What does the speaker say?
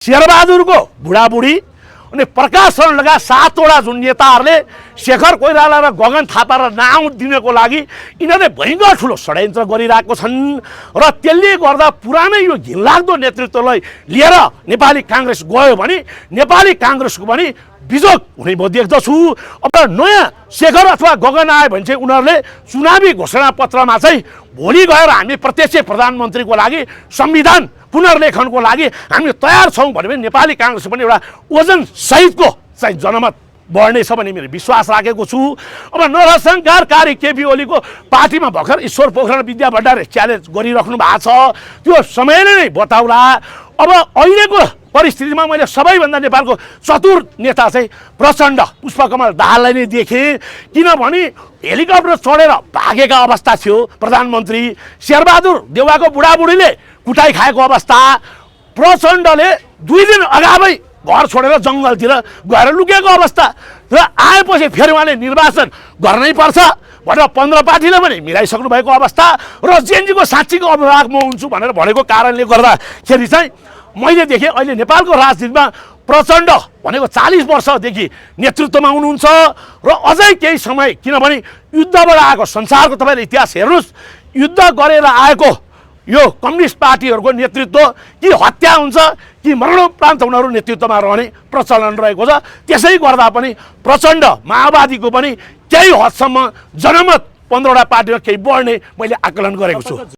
शेरबहादुर को बुढाबुढी अनि प्रकाश शरण लगायत 7 वटा जुन नेताहरूले शेखर कोइराला र गगन थापा र नाउँ दिनको लागि यिनीहरूले भयङ्कर ठुलो षड्यन्त्र गरिरहेको छन् र त्यसले गर्दा पुरानै यो घिनलाग्दो नेतृत्वलाई लिएर नेपाली कांग्रेस गयो भने नेपाली कांग्रेसको पनि बिजोग हुने म देख्दछु। अब नयाँ शेखर अथवा गगन आयो भने चाहिँ उनीहरूले चुनावी घोषणापत्रमा चाहिँ भोलि गएर हामी प्रत्यक्ष प्रधानमन्त्रीको लागि संविधान पुनर्लेखनको लागि हामी तयार छौँ भने नेपाली कांग्रेस पनि एउटा ओजन सहितको चाहिँ जनमत बढ्नेछ भन्ने मेरो विश्वास राखेको छु। अब नरसंहारकारी केपी ओलीको पार्टीमा भर्खर ईश्वर पोखरेल विद्या भण्डारले च्यालेन्ज गरिराख्नु भएको छ, त्यो समयले नै बताउला। अब अहिलेको परिस्थितिमा मैले सबैभन्दा नेपालको चतुर नेता चाहिँ प्रचण्ड पुष्पकमल दाहाललाई नै देखेँ, किनभने हेलिकप्टर चढेर भागेका अवस्था थियो प्रधानमन्त्री। शेरबहादुर देउवाको बुढाबुढीले कुटाई खाएको अवस्था, प्रचण्डले 2 दिन अगावै घर छोडेर जङ्गलतिर गएर लुकेको अवस्था र आएपछि फेरि उहाँले निर्वाचन गर्नै पर्छ भनेर 15 पार्टीले पनि मिलाइसक्नु भएको अवस्था र जेएनजीको साँच्चीको अभिभावक म हुन्छु भनेर भनेको कारणले गर्दाखेरि चाहिँ मैले देखेँ अहिले नेपालको राजनीतिमा प्रचण्ड भनेको 40 वर्षदेखि नेतृत्वमा हुनुहुन्छ र अझै केही समय, किनभने युद्धबाट आएको संसारको तपाईँले इतिहास हेर्नुहोस्, युद्ध गरेर आएको यो कम्युनिस्ट पार्टीहरूको नेतृत्व कि हत्या हुन्छ कि मरणोपरान्त उनीहरू नेतृत्वमा रहने प्रचलन रहेको छ। त्यसै गर्दा पनि प्रचण्ड माओवादीको पनि केही हदसम्म जनमत 15 वटा पार्टीमा केही बढ्ने मैले आकलन गरेको छु।